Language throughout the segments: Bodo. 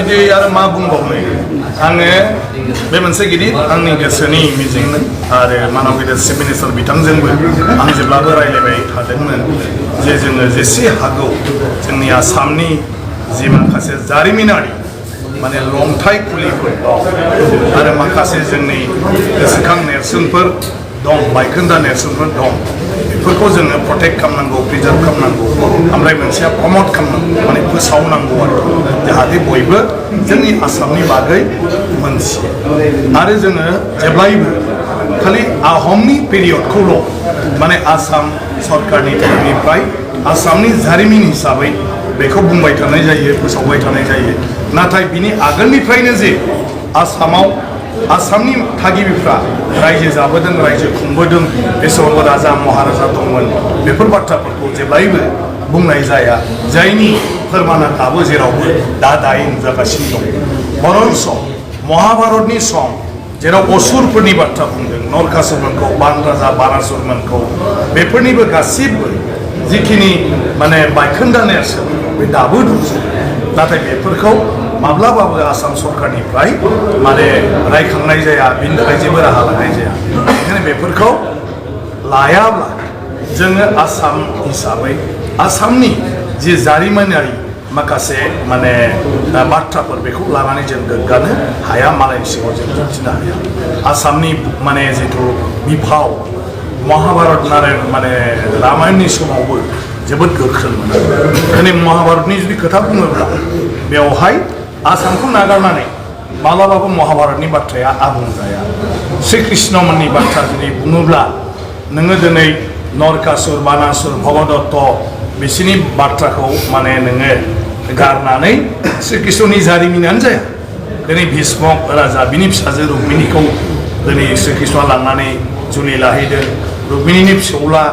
बिदि आरो मा बुंबावनो आङो बे मोनसे गिदिर आंनि गोसोनि मिजिंमोन आरो मानव गिदिर चिफ मिनिस्टार बिथांजोंबो आं जेब्लाबो रायज्लायबाय थादोंमोन जे जोङो जेसे हागौ जोंनि आसामनि जि माखासे जारिमिनारि माने लंथाइ खुलिफोर दं आरो माखासे जोंनि गोसोखां नेरसोनफोर दं बायखोन्दा नेरसोनफोर दं बेफोरखौ जोङो प्रटेक्ट खालामनांगौ प्रिजार्भ खालामनांगौ ओमफ्राय मोनसेया प्रमट खालामनांगौ माने फोसावनांगौ आरो जाहाथे बयबो जोंनि आसामनि बागै मोनथियो आरो जोङो जेब्लायबो खालि आहमनि पिरियडखौल' माने आसाम सरकारनि तरफनिफ्राय आसामनि जारिमिन हिसाबै बेखौ बुंबाय थानाय जायो फोसावबाय थानाय जायो नाथाय बिनि आगोलनिफ्रायनो जे आसामाव आसामनि थागिबिफ्रा रायजो जाबोदों रायजो खुंबोदों बे समाव राजा महाराजा दंमोन बेफोर बाथ्राफोरखौ जेब्लायबो बुंनाय जाया जायनि फोरमाना दाबो जेरावबो दायै नुजागासिनो दं बरन्स महाभारतनि सम जेराव असुरफोरनि बाथ्रा बुंदों नरकासुरमोनखौ बान राजा बानासुरमोनखौ बेफोरनिबो गासिबो जिखिनि माने बायखोन्दा नेरसोन बे दाबो दंसै नाथाय बेफोरखौ माब्लाबाबो आसाम सरकारनिफ्राय माने रायखांनाय जाया बिनि थाखाय जेबो राहा लानाय जाया बेनिखायनो बेफोरखौ लायाब्ला जोङो आसाम हिसाबै आसामनि जि जारिमिनारि माखासे माने बाथ्राफोर बेखौ लानानै जों गोग्गानो हाया मालायनि सिगाङाव जों दिन्थिनो हाया आसामनि माने जिथु बिफाव महाभारत माने रामायणनि समावबो जोबोद गोख्रोंमोन दिनै महाभारतनि जुदि खोथा बुङोब्ला बेवहाय आसामखौ नागारनानै माब्लाबाबो महाभारतनि बाथ्राया आबुं जाया श्री कृष्णमोननि बाथ्रा जुदि बुङोब्ला नोङो दिनै नरकासुर बानासुर भगदत्त बिसोरनि बाथ्राखौ माने नोङो गारनानै श्री कृष्णनि जारिमिनानो जाया दिनै भीष्मक राजा बिनि फिसाजो रुक्मिणीखौ दिनै श्री कृष्णआ लांनानै जुलि लाहैदों रुक्मिणीनि फिसौला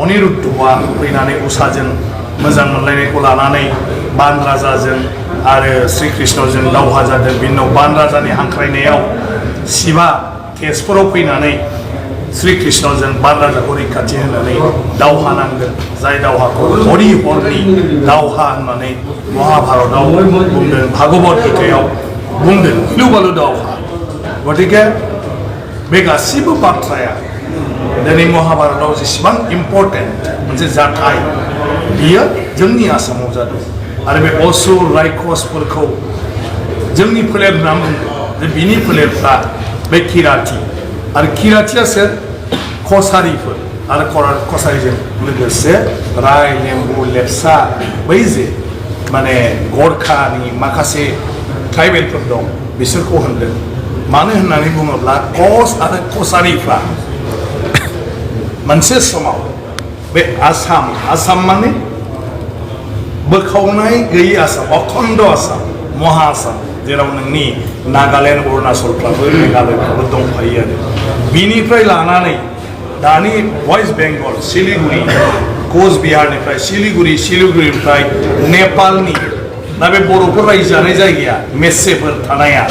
अनिरुद्धआ फैनानै उषाजों मोजां मोनलायनायखौ लानानै बान राजाजों आरो श्री कृष्णजों दावहा जादों बिनि उनाव बान राजानि हांख्रायनायाव शिवा तेजपुराव फैनानै श्री कृष्णजों बान राजाखौ रैखाथि होनानै दावहा नांदों जाय दावहाखौ हरि हरनि दावहा होननानै महाभारतआव बुंदों भागवत गीतायाव बुंदों गिलु बालु दावहा गतिके बे गासिबो बाथ्राया दिनै महाभारतआव जेसेबां इम्पर्टेन्ट मोनसे जाथाय बियो जोंनि आसामाव जादों आरो बे असुर रायखसफोरखौ जोंनि फोलेर होनना बुंदों जे बिनि फोलेरफ्रा बे किराति आरो किरातिया सोर कसारिफोर आरो कसारिजों लोगोसे राय लेम्बु लेप्चा बै जे माने गरखानि माखासे ट्राइबेलफोर दं बिसोरखौ होनदों मानो होननानै बुङोब्ला कस आरो कसारिफ्रा मोनसे समाव बे आसाम माने बोखावनाय गैयै आसाम अखण्ड आसाम महा आसाम जेराव नोंनि नागालेण्ड अरुणाचलफ्राबो मेघालयफ्राबो दंफायो आरो बिनिफ्राय लानानै दानि वेस्ट बेंगल सिलिगुरि कचबिहारनिफ्राय सिलिगुरिनिफ्राय नेपालनि दा बे बर'फोर रायजो जानाय जायगाया मेसेफोर थानाया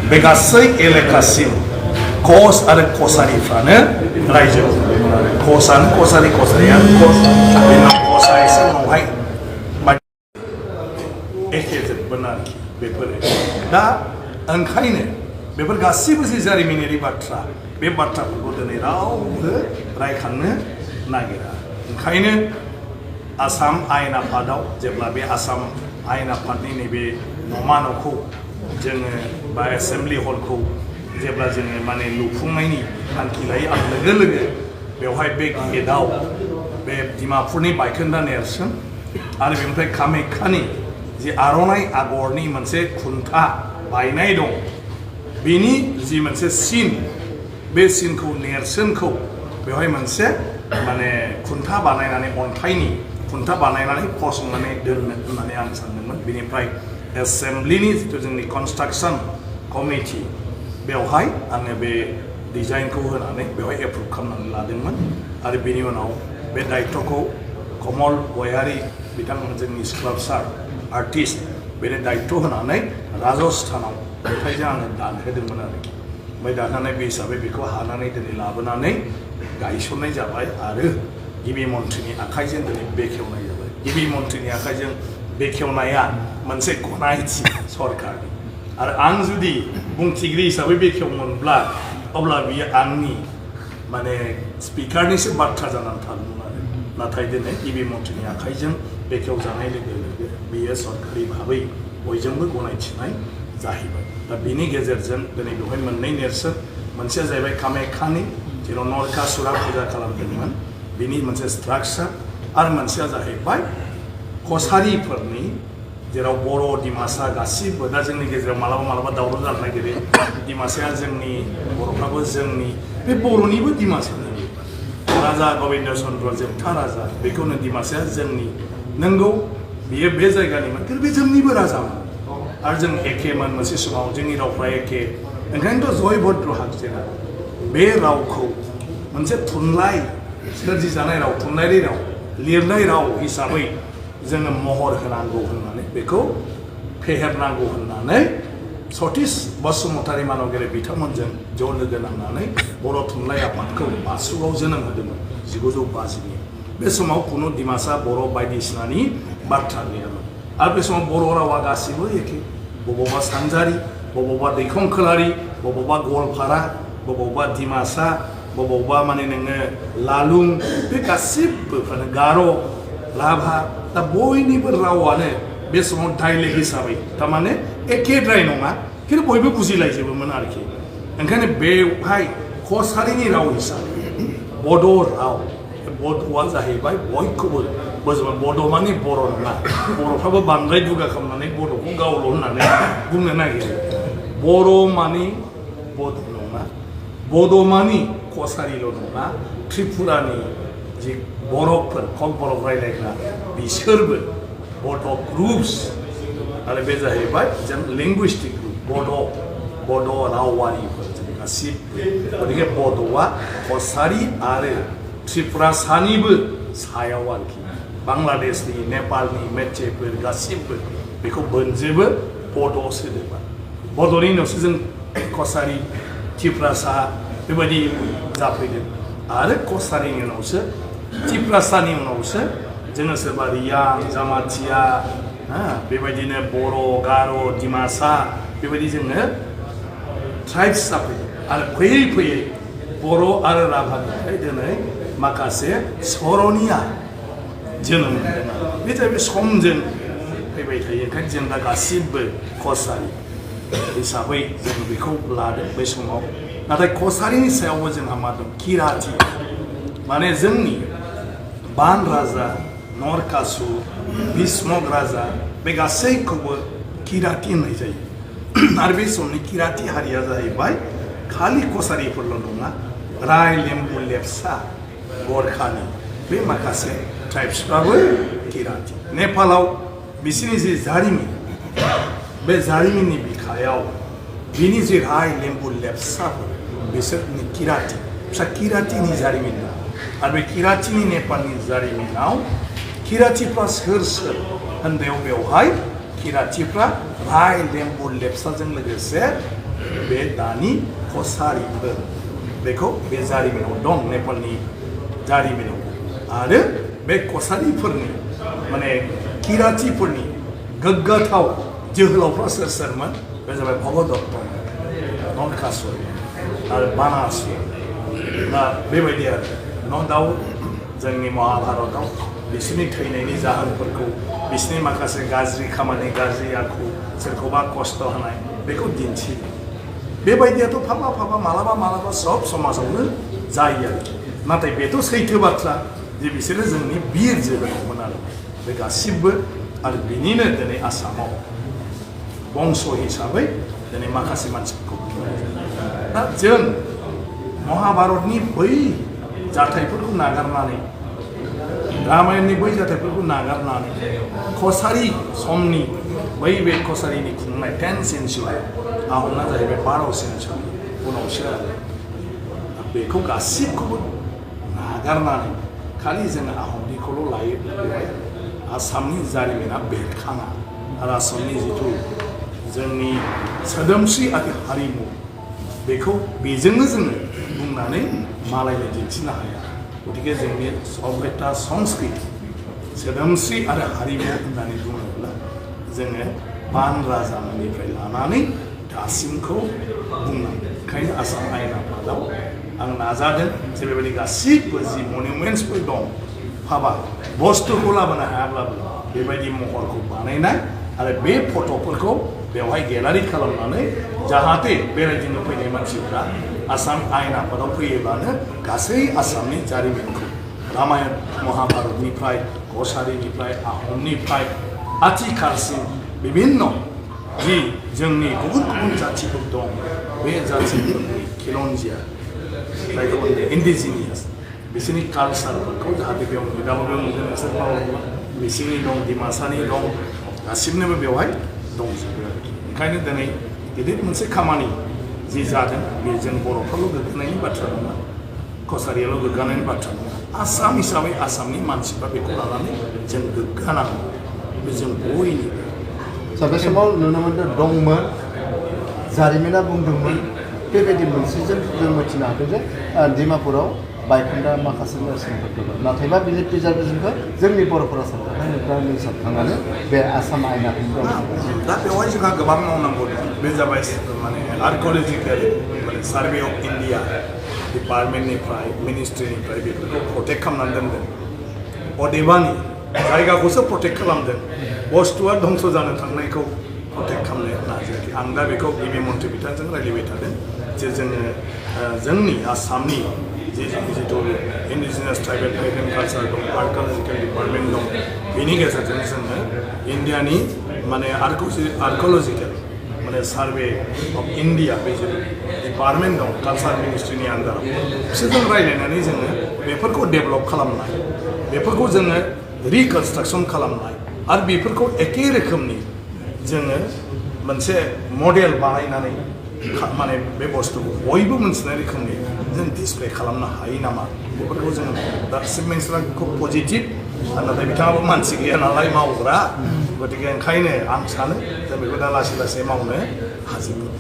बे गासै एलेकासिम कस आरो कसारिफ्रानो रायजो कसानो कसारि कसारिया कसा एसे उनावहाय एखे जोबगोन आरोखि बेफोरो दा ओंखायनो बेफोर गासैबो जे जारिमिनारि बाथ्रा बे बाथ्राफोरखौ दिनै रावबो रायखांनो नागिरा ओंखायनो आसाम आयेन आफादाव जेब्ला बे आसाम आयेन आफादनि नैबे नमा न'खौ जोङो बा एसेम्बलि हलखौ जेब्ला जोङो माने लुफुंनायनि थांखि लायो आं लोगो लोगो बेवहाय बे गेटआव बे डिमापुरनि बायखोन्दा नेरसोन आरो बेनिफ्राय कामाख्यानि जि आर'नाइ आगरनि मोनसे खुन्था बायनाय दं बेनि जि मोनसे सिन बे सिनखौ नेरसोनखौ बेवहाय मोनसे माने खुन्था बानायनानै अन्थाइनि खुन्था बानायनानै फसंनानै दोननो होननानै आं सानदोंमोन बेनिफ्राय एसेम्बलिनि जिथु जोंनि कनस्ट्राक्सन कमिटि बेवहाय आङो बे डिजाइनखौ होनानै बेवहाय एप्रुभ खालामनानै लादोंमोन आरो बेनि उनाव बे दायित्वखौ कमल गयारि बिथांमोन जोंनि स्काल्पचार आर्टिस्ट बेनि दायित्व होनानै राजस्थानाव मेथाइजों आङो दानहोदोंमोन आरो ओमफ्राय दानहोनाय बे हिसाबै बेखौ हानानै दिनै लाबोनानै गायसननाय जाबाय आरो गिबि मन्थ्रिनि आखाइजों दिनै बेखेवनाय जाबाय गिबि मन्थ्रिनि आखाइजों बेखेवनाया मोनसे गनायथि सरकारनि आरो आं जुदि बुंथिगिरि हिसाबै बेखेवोमोनब्ला अब्ला बियो आंनि माने स्पिकारनिसो बाथ्रा जानानै थागौमोन आरो नाथाय दिनै गिबि मन्थ्रिनि आखाइजों बेखेवजानाय लोगो लोगो बेयो सरकारि भाबै बयजोंबो गनायथिनाय जाहैबाय दा बिनि गेजेरजों दिनै बेवहाय मोननै नेरसोन मोनसेया जाहैबाय कामाख्यानि जेराव नरकासुरा फुजा खालामदोंमोन बिनि मोनसे स्ट्राक्चार आरो मोनसेया जाहैबाय कसारिफोरनि जेराव बर' डिमासा गासिबो दा जोंनि गेजेराव मालाबा मालाबा दावराव जानो नागिरो डिमासाया जोंनि बर'फ्राबो जोंनि बे बर'निबो डिमासानि राजा गबिन्द चन्द्र जोबथा राजा बेखौनो डिमासाया जोंनि नंगौ बियो बे जायगानिमोन खिन्थु बे जोंनिबो राजामोन आरो जों एखेमोन मोनसे समाव जोंनि रावफ्रा एखे ओंखायनोथ' जयभद्र हागजेना बे रावखौ मोनसे थुनलाइ सोरजिजानाय राव थुनलाइयारि राव लिरनाय राव हिसाबै जोङो महर होनांगौ होननानै बेखौ फेहेरनांगौ होननानै सतीश बसुमतारी मानगेरे बिथांमोनजों ज' लोगो नांनानै बर' थुनलाइ आफादखौ बासुगाव जोनोम होदोंमोन 1950 बे समाव खुनु डिमासा बर' बायदिसिनानि बाथ्रा गैयामोन आरो बे समाव बर' रावा गासिबो एखे बबावबा सानजारि बबावबा दैखं खोलारि बबावबा गवालपारा बबावबा डिमासा बबावबा माने नोङो लालुं बे गासिबो गार' लाभा दा बयनिबो रावानो बे समाव डाइलेक्ट हिसाबै थारमाने एखेद्राय नङा खिन्थु बयबो बुजिलायजोबोमोन आरोखि ओंखायनो बेवहाय कसारिनि राव हिसाबै बड' राव बड'आ जाहैबाय बयखौबो बोजोंबा बड' माने बर' नङा बर'फ्राबो बांद्राय दुगा खालामनानै बड'खौ गावल' होननानै बुंनो नागिरो बर' माने बड' नङा बड' माने कसारिल' नङा त्रिपुरानि जि बर'फोर खम बर' रायलायग्रा बिसोरबो बड' ग्रुप्स आरो बे जाहैबाय जों लिंगुइस्टिक ग्रुप बड' रावारिफोर जों गासिबो गतिके बड'आ कसारि आरो त्रिपुरा सानिबो सायाव आरोखि बांलादेशनि नेपालनि मेचेफोर गासिबो बेखौ बोनजोबो बड' सोदोबा बड'नि उनावसो जों कसारि त्रिपुरासा बेबायदि जाफैदों आरो कसारिनि उनावसो त्रिपुरासानि उनावसो जोङो सोरबा रियां जामाथिया बेबायदिनो बर' गार' डिमासा बेबायदि जोङो ट्राइब्स जाफैदों आरो फैयै फैयै बर' आरो राभानिफ्राय दिनै माखासे सर'निया जोनोम मोनदों बे जाहैबाय समजों फैबाय थायो ओंखायनो जों दा गासिबो कसारि हिसाबै जों बेखौ लादों बे समाव नाथाय कसारिनि सायावबो जोंहा मा दं किराति माने जोंनि बान राजा नरकासुर भीष्मक राजा बे गासैखौबो किराति होननाय जायो आरो बे समनि किराति हारिया जाहैबाय खालि कसारिफोरल' नङा राय लेम्बु लेप्चा गरखानि बे माखासे ट्राइब्सफ्राबो किराति नेपालाव बिसोरनि जि जारिमिन बे जारिमिननि बिखायाव बिनि जि राय लेम्बु लेप्चाफोर बिसोरनि किराति फिसा किरातिनि जारिमिन दं आरो बे किरातिनि नेपालनि जारिमिनाव किरातिफ्रा सोर सोर होननायाव बेवहाय किरातिफ्रा राय लेम्बु लेप्चाजों लोगोसे बे दानि कसारिफोर बेखौ बे जारिमिनाव दं नेपालनि जारिमिनाव आरो बे कसारिफोरनि माने किरातिफोरनि गोग्गाथाव जोहोलावफ्रा सोर सोरमोन बे जाबाय भगदत्त नरकासुर आरो बानासुर दा बेबायदि आरो न' दाउट जोंनि महाभारतआव बिसोरनि थैनायनि जाहोनफोरखौ बिसोरनि माखासे गाज्रि खामानि गाज्रि आखु सोरखौबा खस्थ' होनाय बेखौ दिन्थियो बेबायदियाथ' फाबा मालाबा सब समाजावनो जायो आरोखि नाथाय बेथ' सैथो बाथ्रा जे बिसोरो जोंनि बिर जोहोलावमोन आरो बे गासिबो आरो बिनिनो दिनै आसामाव बंस हिसाबै दिनै माखासे मानसिफोरखौ दा जों महाभारतनि बै जाथायफोरखौ नागारनानै रामायणनि बै जाथायफोरखौ नागारनानै कसारि समनि बै बे कसारिनि खुंनाय 10th सेन्चुरि आहमना जाहैबाय 12th सेन्चुरि उनावसो आरो बेखौ गासिबखौबो नागारनानै खालि जोङो आहमनिखौल' लायोब्ला बेवहाय आसामनि जारिमिना बेरखाङा आरो आसामनि जिथु जोंनि सोदोमस्रि आरो हारिमु बेखौ बेजोंनो जोङो बुंनानै मालायनो दिन्थिनो हाया गतिके जोंनि सभ्यता संस्कृति सोदोमस्रि आरो हारिमु होननानै बुङोब्ला जोङो बान राजानिफ्राय लानानै दासिमखौ बुंनांगोन ओंखायनो आसाम आयेन आफादाव आं नाजादों जे बेबायदि गासिबो जि मनिउमेन्टसफोर दं हाबा बुस्थुखौ लाबोनो हायाब्लाबो बेबायदि महरखौ बानायनाय आरो बे फट'फोरखौ बेवहाय गेलारि खालामनानै जाहाथे बेरायदिनो फैनाय मानसिफ्रा आसाम आयेन आफादाव फैयोब्लानो गासै आसामनि जारिमिनखौ रामायण महाभारतनिफ्राय कसारिनिफ्राय आहमनिफ्राय आथिखालसिम बिभिन्न जि जोंनि गुबुन गुबुन जाथिफोर दं बे जाथिफोरनि खिलन्जिया जायखौ इन्डिजिनियास बिसोरनि कालसारफोरखौ जाहाथे बेयाव नुदाबो बेयाव नुदों नोंसोर मावोब्ला बिसोरनि दं डिमासानि दं गासिबनोबो बेवहाय दंजोबो ओंखायनो दिनै गिदिर मोनसे खामानि जि जादों बे जों बर'फ्राल' गोग्गानायनि बाथ्रा नङा कसारियाल' गोग्गानायनि बाथ्रा नङा आसाम हिसाबै आसामनि मानसिफ्रा बेखौ लानानै जों गोग्गानांगौ बे जों बयनिबो बे समाव नुनो मोन्दों दंमोन जारिमिना बुंदोंमोन बेबायदि मोनसेजों जों मिथिनो हादों जे डिमापुराव बायखोन्दा माखासे नेरसोनफोर दङ नाथायबा बिनि प्रिजार्भेसनखौ जोंनि बर'फोरा सानखांनानै बे आसाम आयेन आफादाव दा बेवहाय जोंहा गोबां मावनांगौ दं बे जाबाय माने आर्किअलजिकेल माने सार्भे अफ इन्डिया डिपार्टमेन्टनिफ्राय मिनिस्ट्रिनिफ्राय बेफोरखौ प्रटेक्ट खालामनानै दोनदों अदेबानि जायगाखौसो प्रटेक्ट खालामदों बुस्थुआ धंस जानो थांनायखौ प्रटेक्ट खालामनो नाजायाखै आं दा बेखौ गिबि मन्थ्रि बिथांजों रायज्लायबाय थादों जे जोङो जोंनि आसामनि जिथु इन्डिजिनियास ट्राइबेल हेरिटेज कालचार दं आर्किअलजिकेल डिपार्टमेन्ट दं बेनि गेजेरजों जोङो इन्डियानि माने आर्किअलजिकेल माने सार्भे अफ इन्डिया बे जिथु डिपार्टमेन्ट दं कालचार मिनिस्ट्रिनि आन्दाराव बिसोरजों रायज्लायनानै जोङो बेफोरखौ डेभेलप खालामनाय बेफोरखौ जोङो रिकनस्ट्राक्सन खालामनाय आरो बेफोरखौ एखे रोखोमनि जोङो मोनसे मडेल बानायनानै माने बे बुस्थुखौ बयबो मोनथिनाय रोखोमनि जों डिसप्ले खालामनो हायो नामा बेफोरखौ जोङो दा चिफ मिनिस्टारा खुब पजिटिभ नाथाय बिथाङाबो मानसि गैया नालाय मावग्रा गतिके ओंखायनो आं सानो जों बेखौ दा लासै लासै मावनो हाजोबगोन